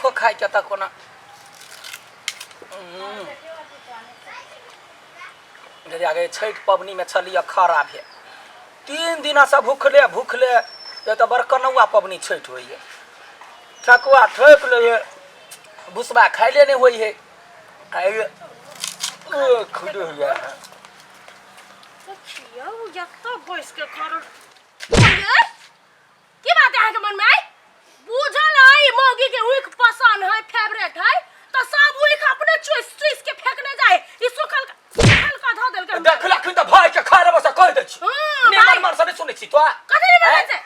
उखो खाइ के तऽ कोना आगे छठि पबनीमे छलियै खड़ा भेल 3 दिनासँ भूखले भूखले। ये तऽ बड़ कनौआ पबनी छठि होइए, ठकुआ ठोकि लैए, भुसबा खाइले नहि होइ है। खुद होइए। देखियौ जतऽ बैस के खा की बात है अहाँके मन में? आई बुझल है मौगी के ऊख पसंद है, फेवरेट है, तो सब ऊख अपने चूस चूस के फेंकने जाए। ई सुखल सुखल का धो देलकै। देखलखिन तऽ भाई के खा लेबो से कहि दै छी। भाई। निमन मन से नहि सुनै छी तो। कथी नहीं हैं? बनै छै?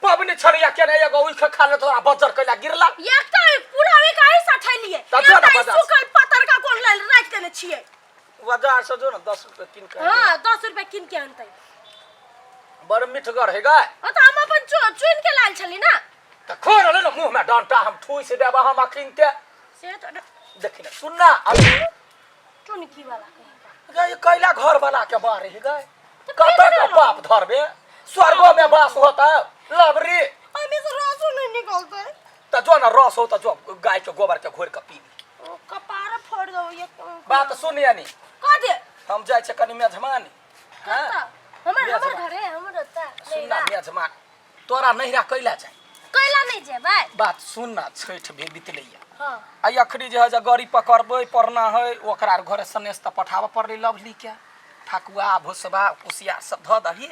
पबनी छड़िया के नहि एगो ऊख खा ले तोरा बज्जर कैला गिरला। एकटा ई पूरा ऊख आइ सठेलिए। तऽ जो ने एकटा ई बाजार। सुखल पतर का कोन लेल राखि देने छियै। बाजार से जो ने 10 रुपए कीन के। हां, 10 रुपए कीन के अनतै। बड़ मिठगर है गाय। ओ तऽ हम अपन चुन के लायल छली ना। तऽ खो रहलै ने मुँह में डंटा हम ठूसि देब हम अखन ते। से तऽ देखी ने सुन ना अभी। चुनकी वाला कहीं का। गाय कैला घर बना के बाहर है गाय। तऽ कतऽ फेर के केना? पाप धरबे, स्वर्गो में वास होता लबरी। ओहिमे से रसो नहीं निकलतै। तऽ जो ने रस हो तऽ जो गाय के गोबर के घोरि के पी ली। ओ कपार फोड़ दो ये। बात सुन यानी। कह दे। हम जाइ छियै कनि मेजमानी। हाँ? कतऽ? हमर मेजमा। हमर घरे हमर ओतऽ सुन ना नैहरा। मेजमान तोरा नैहरा कैला जाय? कैला नहीं जेबै। बात सुन ना, छठि भी बितलैया। हाँ। आ अखनी जे है जे गड़ी पकड़बै पड़ना है, ओकरा आर घरे सनेस तऽ पठाबऽ पड़लै लवली के। ठकुआ भुसबा कुसियार सब धऽ दही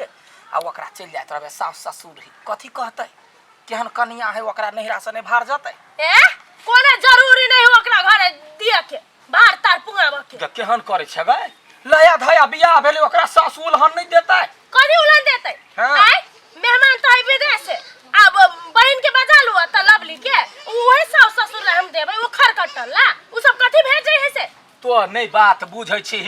आ ओकरा चलि जाइत रहबै। सासु ससुर ही कथी कहतै, केहन कनिया है, ओकरा नैहरा से नहि भार जेतै। ए कोनो जरूरी नहीं हो ओकरा घरे दिए के भार तार पुंगाबऽ के। जे केहन करै छै गै, लया धया बियाह भेलै ओकरा सासु उलहन नहि देतै? कथी उलहन देतै? हाँ। आय मेहमान तऽ है विदेश से, आब बहिन के बजा लू तऽ लवली के वही सास ससुर ला हम देबै ओ खर कटल ला उ सब कथी भेजै है से। तो नहि बात बुझै छी,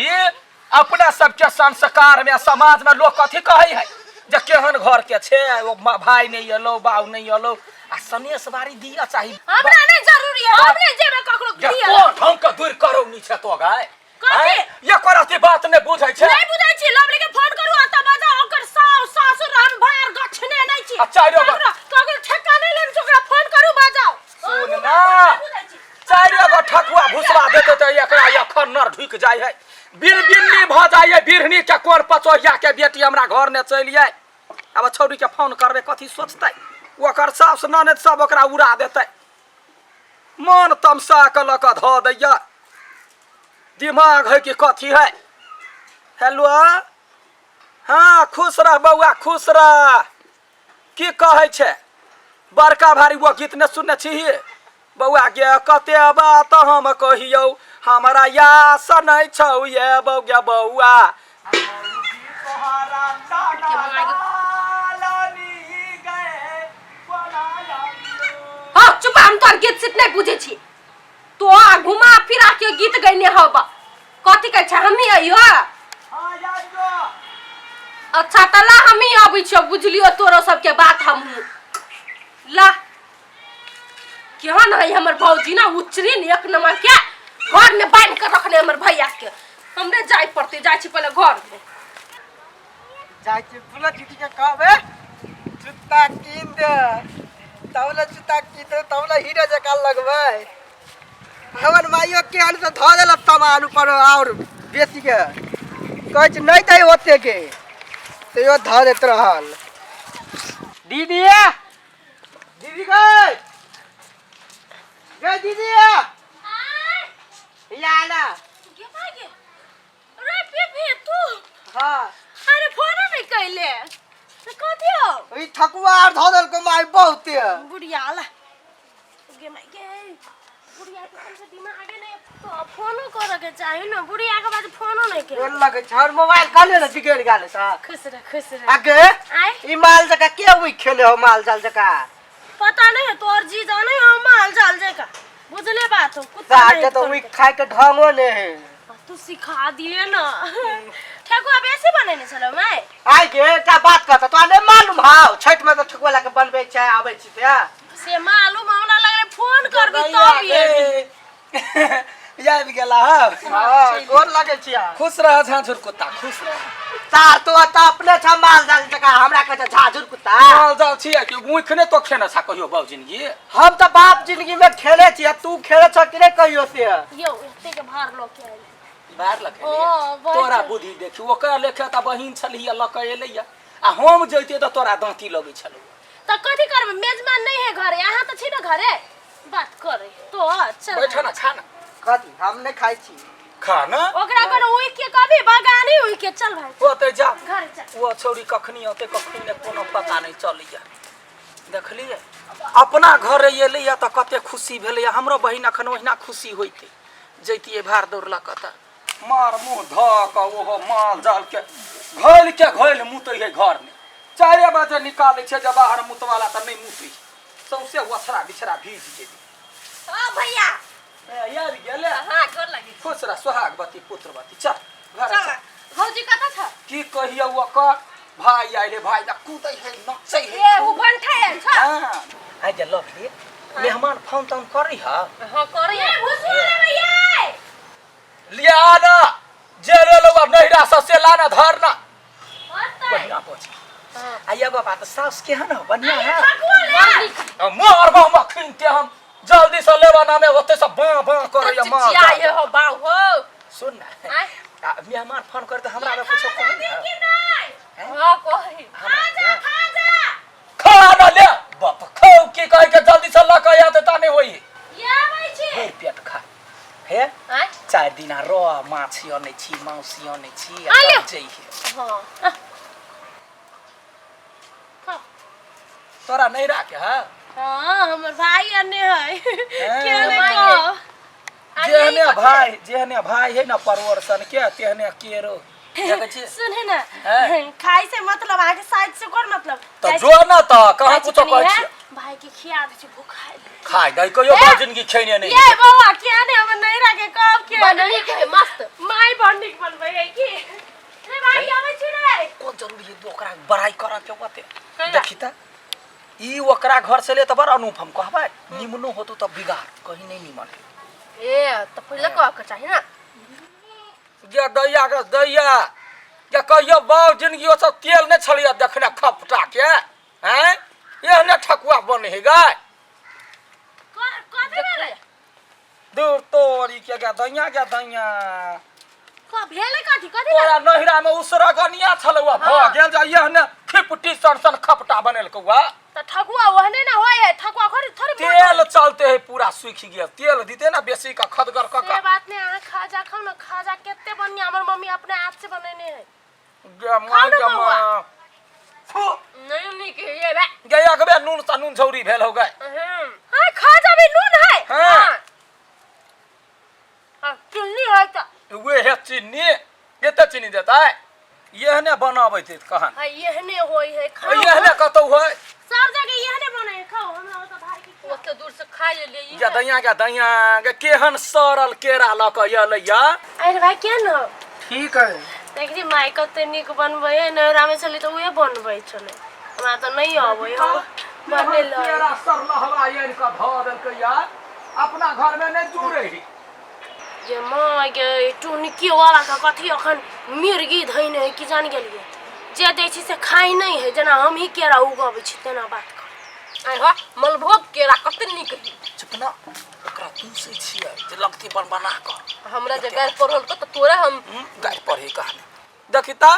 अपना सबके संस्कार में समाज में लोग कथी कहै है जे केहन घर के छै, ओ भाई नहि एलौ बाऊ नहि एलौ, आ सनेस बारी दिअ चाही। हमरा नहीं जरूरी है, हम नहीं जेबै ककरो जे दिअ। कोन ढंग के दूर करौनी छै तो गाय? कथी? आँय? एकर अथी बात नहि बुझै छै। नहीं बुझै छी, लवली के फोन करू आ तऽ बजाओ ओकर सास ससुर हम भार गछने नहीं छी। आ चारिओ गो- ककरो ककरो ठेका नहीं लेने छी, ओकरा फोन करू बजाओ। सुन हम ना। नहीं बुझै छी। चारिओ गो ठकुआ भुसवा देतै तऽ एकरा एखन नर ढुकि जाइ है, बिरबिन्नी भऽ जाइ है। बिरहनी के कोन पचोहिया के बेटी हमरा घर ने चलि आय। आब छौड़ी के फोन करबै, कथी सोचतै? ओकर सास ननद सब ओकरा उड़ा देतै। मन तमसा के लऽ कऽ धऽ दैया, दिमाग है कि कथी है। हेलो, हाँ खुश रह बौआ, खुश रह। की कहै छै बड़का भारी वो गीत ने सुनने छी बौआ गे? कते बात हम कहियौ, हमरा यास नहि छौ ये बौआ बौआ। हाँ चुप, हम तोहर गीत सीत नहीं बुझे छी। तो आ घुमा फिरा के गीत गैने हब कथी कहै छै? हमही अइयो। अच्छा तऽ ला हमही अबै छियौ, बुझलियौ तोरो सबके बात हमहूँ। ला केहन है हमर भौजी ना उचरिन एक नंबर के, घर में बांध के रखने हमर भैया के। हमरे जाय पड़ते, जाय छी पहले घर में। जाइ छी फुला दीदी के कहबै जूता कीन दे, तब ने जूता कीन दे तब ने हीरो जकाँ लगबै। हमर माइयो केहन से धऽ देलक सामान ऊपर और बेसी के, कहै छै नहि दै ओते के, तैयो धऽ दैत रहल। दीदी, दीदी गई गई दीदी यहाँ आना। गे भाई गे, रे पीपी तू? हाँ। अरे फोन नहीं कैले तो कथी हो? ई ठकुआ आर धऽ देलको माय बहुते। बुढ़िया ला गे माय गे, बुढ़िया के कम से दिमाग आगे नहीं तो फोनो करे के चाही ना, बुढ़िया के बाद फोनो नहीं के गोर लगै छै। हमर मोबाइल कहले ने बिगड़ि गेल छै। खुश रह, खुश रह। आगे आय। ई माल जका के उइ खेले हो, माल जाल जका? पता नहीं है तोर जी जाने हो माल जाल जका, बुझले बात हो कुत्ता सार नहीं के तो तोर उइ के। खाय के ढंगो ने है। तू सिखा दिए ना, ठेकुआ बेसी बनेने छलो my. आइ के एकटा बात कहता तोरा नहि मालूम हौ, छठि में तऽ ठेकुआ लए के बनबै छै आबै छी से। से मालूम हमरा लगले फोन करबी तब ये। आबि गेला हँ। हाँ, गोर लगै छी अहाँ। खुश रह झाँझुर कुत्ता, खुश रह। सार तो तऽ अपने छ माल जाल जकाँ, हमरा कहै छ झाझुर कुत्ता। माल जाल छियै कि मुख नहि तो खेने छा कहियो बाउ जिनगी? हम तऽ बाप जिंदगी में खेले छी, आ तू खेले छ कि नहि कहियो से? यौ, एते के भार लऽ के आयल। बाहर लऽ के ओ, एलियै। बड़ तोरा छै। बुद्धि देखी, ओकरा लेखे तऽ बहिन छलियै लऽ के एलैया, आ हम जैतियै तऽ तोरा दाँती लगै छलौ। तऽ कथी करबै, मेजबान नहि है घरे, अहाँ तऽ छी ने घरे, बात करे तो चल। बैठ ना, खा ना। कथी? हम नहि खाइ छी। खा ना। ओकरा कोनो उइ के कभी बगानी उइ के। चल भाई। ओतै जा। घरे चल। ओ छौड़ी कखनी औतै कखनी नहि, कोनो पता नहि चलैया। देखलियै, अपना घर एलैया तऽ कते खुशी भेलैया। हमरो बहिन अखन ओहिना खुशी होइतै, जैतियै भार दौड़ लऽ कऽ तऽ मार मुँह धऽ कऽ ओहो माल जाल के घोलि के घोलि मुतै है। घरमे 4 बजे निकालै छै जे बाहर मुतवाला, तऽ नहि मुतै, सौंसे ओछरा बिछरा भीज जेतै। ओ भैया। ए, आबि गेलै। हाँ, गोर लगे। खुश रह, सोहागवती पुत्रवती। चल घर। चल। चल। भौजी कतऽ छ? की कहियौ, ओकर भाई आइले, भाई ना कूदै है, नचै है। ए, उ बंठा आयल छ। हाँ, आइ जे लवली, मेहमान फोन तोन करी है? हाँ, करे। ए भुसुआ ले भैया। लिया ना, जे लेलौ नहिरा से से लाना धरना। होतै। बढ़िया पहुँच। आ एगो बात, साउस केहन हो? बढ़िया है? ठकुआ ले। मार बा मखिन के, हम जल्दी से लेवा ना में ओते से बाँ बाँ करैया मार। चिचिया हो बाऊ हो। सुन ना। आय। आ मेहमान फोन कर त हमरा कुछो कहू ना। कि नहीं? हाँ, कही। खा जा, खा जा। खा ना ले बाप, खाऊ की कहे के जल्दी से लऽ के आते ता नहीं होई। ये आबै छी। भरि पेट खा हे। आय। 4 दिन रह, माछ अनै छी, मांस अनै छी, आ आ ले। तब जइहे। हाँ। खा। तोरा नहीं राखे है? हाँ, हमर भाई अने है के नहीं कह। जेहने भाई, जेहने भाई है ना परवर सन के, तेहने केरो देखै छी। सुने ना। हैं? खाई से मतलब, आगे साइड से कोन मतलब? तऽ जो ना, तऽ कहाँ जाइ छी कुछो कनी कहै है, छियै। भाई के खिया दै छी, भूख खाय दै कहियो ए! बड़ जिंदगी खेने नहीं। ये बौआ, किया ने हमर नहीं राखे कब के बड़ नीक है, मस्त। माय बड़ नीक बनबै है की रे भाई, आबै छी रे। कोन जरूरी है ओकरा बड़ाई करऽ के ओते? कैला? देखी तऽ ई ओकरा घर से ले तऽ बड़ अनूप, हम कहबै निमनो होतो तऽ बिगाड़ कहीं नहीं निमन है। ए, तऽ पहिले कहऽ के चाही ना। गे दैया, गे दैया, गे कहियो बाप जिंदगी ओ सब तेल नहीं छलिया देखने खपटा के हैं, एहने ठकुआ बने है गाय। कथी भेलै? दूर तोरी के, गे दैया, गे दैया। क भेलै कथी, कथी? तोरा नहिरा में उसरगनिया छलौआ, भऽ गेल जा एहने खिपटी सन सन खपटा बनेलकौआ। तऽ ठकुआ ओहने ना होय है, ठकुआ थोड़ी थोड़ी मोट। तेल चलते है, पूरा सूखि गेल, तेल दीते ना बेसी का खदगर क से के। बात नहीं, अहाँ खाजा खाउ ना, खाजा कते बढ़िया हमर मम्मी अपने हाथ से बनेने है। गे माय। खाउ ना गे बौआ। माँ, फू। नहीं नीक है ये बे। गे अगबे नून सा नून झौरी भेल हो गए। हाँ, खाजा भी नून है? हाँ। हाँ, चुन्नी है तऽ। वे है चीनी, कते चीनी देता है? एहने बनाबै छै कहन। हाँ, एहने होय है, खाओ। एहने कतौ है? सब जगह एहने बने है, खाओ, हमरा ओतऽ भाई के खिलाओ। ओते दूर से खा लेलियै ई। गे दैया, गे दैया, गे केहन सड़ल केरा लऽ कऽ एलैया। अरे भाई, के न? ठीक है। देखली, माय कते नीक बनबै है। नैहरा में छली तऽ उहे बनबै छलै, हमरा तऽ नहि अबै हो बनेलै। केरा सड़लहवा आनि कऽ धऽ देलकै यार, अपना घर में नहि जुड़े है। जे माय गे, टुनकी वाला के कथी अखन मिर्गी धैने है कि जान गेलियै, जे दै छी से खाइ नहि है, जेना हमही केरा उगबै छी तेना बात कर। आइ हो, मलभोग केरा कते नीक है। चुप ना, ओकरा तूसै छियै जे लगती बन बना कऽ। हमरा जे गारि पढ़ल तऽ तोरा हम गारि पढ़े कहानी देखी तऽ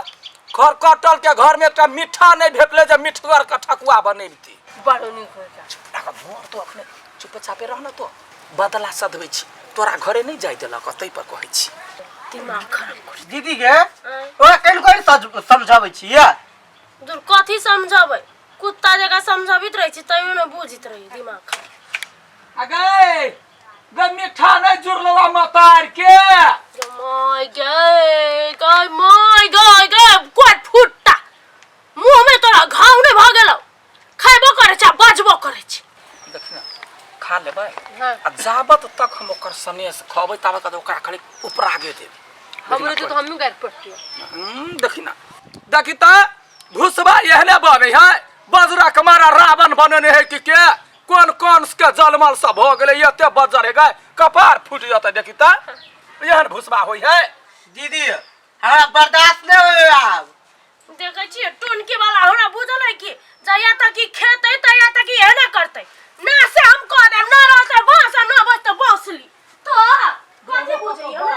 घर कटल के घर में एकटा मिठा नहि भेटलै जे मिठगर के ठकुआ बनेबती। बड़ नीक होइ छै। चुप ना, मोर तो अखने चुपे चापे रह ना, तो बदला सधबै छी, तोरा घरे नहि जाय देलक ताहि पर कहै छी। दिमाग खराब कर। दीदी गे, ओकरा कनि कनि समझाबै छियै। दूर, कथी समझबै? कुत्ता जकाँ समझबैत रहै छी तैयो ने बुझैत रही, दिमाग खराब। अगे गे, मिठा नहि जुड़लौ आ मतार के। गे my गे, गे my गे, गे कोट फुट्टा, मुँह में तोरा घाव नहि भऽ गेलौ? खैबो करै छै आ बजबो करै छै। देखी ना, खा लेबै। हाँ। आ जाबत तक हम ओकर सनेस खबै ताबत तक ओकरा खाली उपरागे देबै। हमरो जो तो हमहूँ गारि पढ़तियै। देखी ना, देखी तऽ भुसबा एहने बनै है, बजरा के मारा रावण बनेने है कि के। कोन कोन के जलमल सब भऽ गेलै एते बज्जर हे गाय कपार फूटि जेतै देखी तऽ एहन भुसबा होइ है दीदी हमरा बर्दाश्त नहि होय आब देखै छियै टोनकी वाला हमरा बुझल है कि जहिया तक ई खेतै तहिया तक ई एना करतै ना से हम कह देब ना रहतै बाँस आ ना बचतै बाँसली तो कथी बुझै हमरा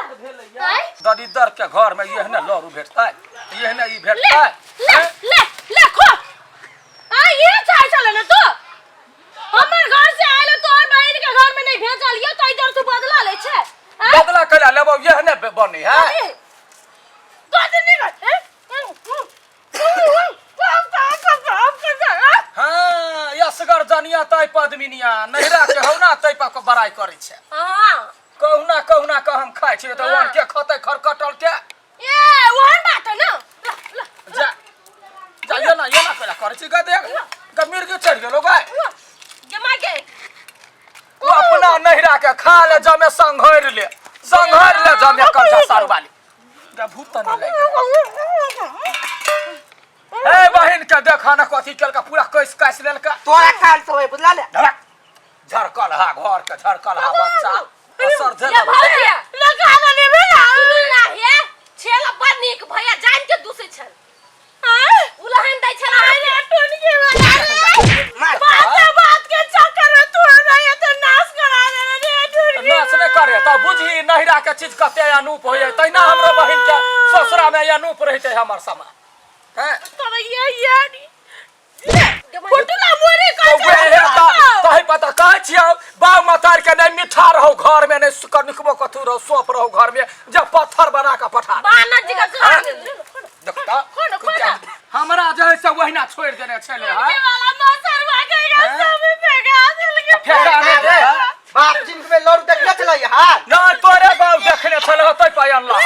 आँय? दरिदर के घर में एहने लड़ू भेटतै एहने ई ले भेटतै ले ले ले खो आ ये चाहे चले ना तू हमर घर से आयल तोहर बहिन के घर में नहीं भेजल ये तो इधर तू बदला ले छे आँय? बदला कैला लेबौ एहने बनी है कथी कथी नहीं कर हाँ यसगर जनिया तै पद्मिनिया नैहरा के हौ ना तै पर बड़ाई करै छै हाँ कहुना कहुना के हम खाइ छियै तऽ ओहन के खतै खरकटल के ए ओहन बात है ना ला ला जा जा ये ना ये ना कैला करै छी गे देख गे मिर्गी चढ़ि गेलो गाय जमा के ओ अपना नैहरा के खा ले जमे संघरि ले संघरि ले जमे कंठा सारू वाली गे भूत तऽ नहि लागि ए बहिन के देखा ना कथी केलका पूरा कैस कैस लेलका तोरा काल से होय बुझला ले धड़क झरकल हा घर के झरकल हा बच्चा असर ये झेल भौजी लगा ले भेला सुनू ना हे छेला बड़ नीक भैया जान के दूसै छल हां उलहन दै छल अरे टोनकी वाला मार। बात बात के चक्कर में तू हमरा एते नाश करा देले रे टोनकी नाच नहि करे तऽ बुझही नहिरा के चीज कते अनूप होइए तहिना हमरो बहिन के ससुरा में अनूप रहिते हमर समा हैं तोरा ये ये फुटला मोरे तो का वएह तऽ तहि पता कहै छियौ बाप मतार के नहि मिठा रहौ घर में नहि कनिकबो कथू रहौ सोप रहौ घर में जब पत्थर बना कऽ पठा दे। बाना जी का हाँ? घर देख तऽ, खोल, खोल। हमरा जे है से ओहिना छोड़ि देने छलै हँ वाला मसर भागे हैं? सब फेंका देलके फेंका नहि दे बाप जिनके में लड़ू देखने चलै हाल नहि तोरे बाप देखने छलै तै पाइ अनलह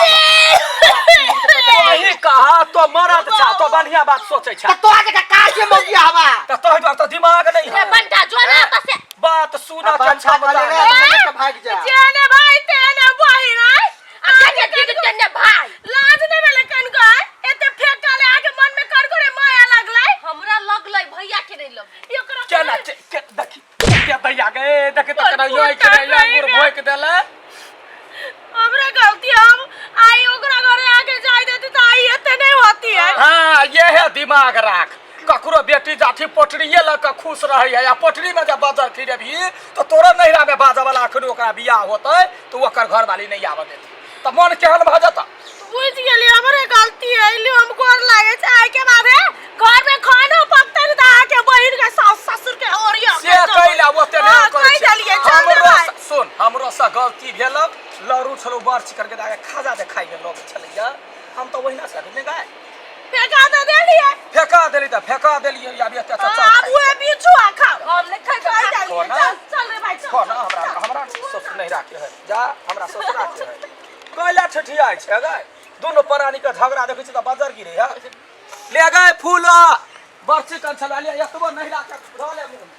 वही कहा तो मरद छा तो बढ़िया बात सोचै छा त तोरा के का के मौगी हवा त तोहि दुआरे तो दिमाग नहीं रे है बंटा जो ना बस बात सुना के बंटा क्षमता कहले नहीं। ना तो लेके भाग जा जेने भाई तेने बहिन आय आ के दीदी तेने भाई लाज नहीं भेलै कनको आय एते फेंका ले आके मन में कनको रे माया लगलै हमरा लगलै भैया के नहीं लगलै एकरा केना के के देखी के दैया गे देखी त केना यो के अंगूर भोक देले हमरा गलती हम आई ओकरा घरे आके जाय देती त आई एते नहीं होती है हाँ ये है दिमाग राख ककरो बेटी जाठी पोटरिये लऽ कऽ खुश रहै है आ पोटरी में जब बाजर खिरेबही तऽ तोरा नैहरा में बाजऽ वाला अखन ओकरा बियाह होतै तऽ ओकर घरवाली नहि आबऽ देतै तऽ मन केहन भऽ जेतऽ बुझ गेली हमरे गलती है इलियो हम गोर लागे छै आइ के बाद हे घर में खानो पकतै ने त अहाँके बहिन के सास ससुर के ओरिया से कैला ओते नहि करै कहि छै देलियै चल रे हमरो भाइ सँ- सुन हमरो से गलती भेल लड़ू छलौ बड़ चिकन के दागे खाजा जे खाइ के लोग छलैया हम तऽ ओहिना से नहि गाय फेका तऽ देलियै फेका देली तऽ फेका देलियै आब एते चचा आब उहे बिच्छू आ खाओ हम नहि खाइ खो ना। चल चल रे भाइ चल खो ना हमरा हमरा ससुर नहीं राखे है जा हमरा ससुरा के है कैला ठठियाइ छै गै दुनू प्राणी के झगड़ा देखै छी तऽ बजर गिरे है ले गए फूल बड़ चिकन छला ले एतबो नहीं राखे धऽ ले मुँह में।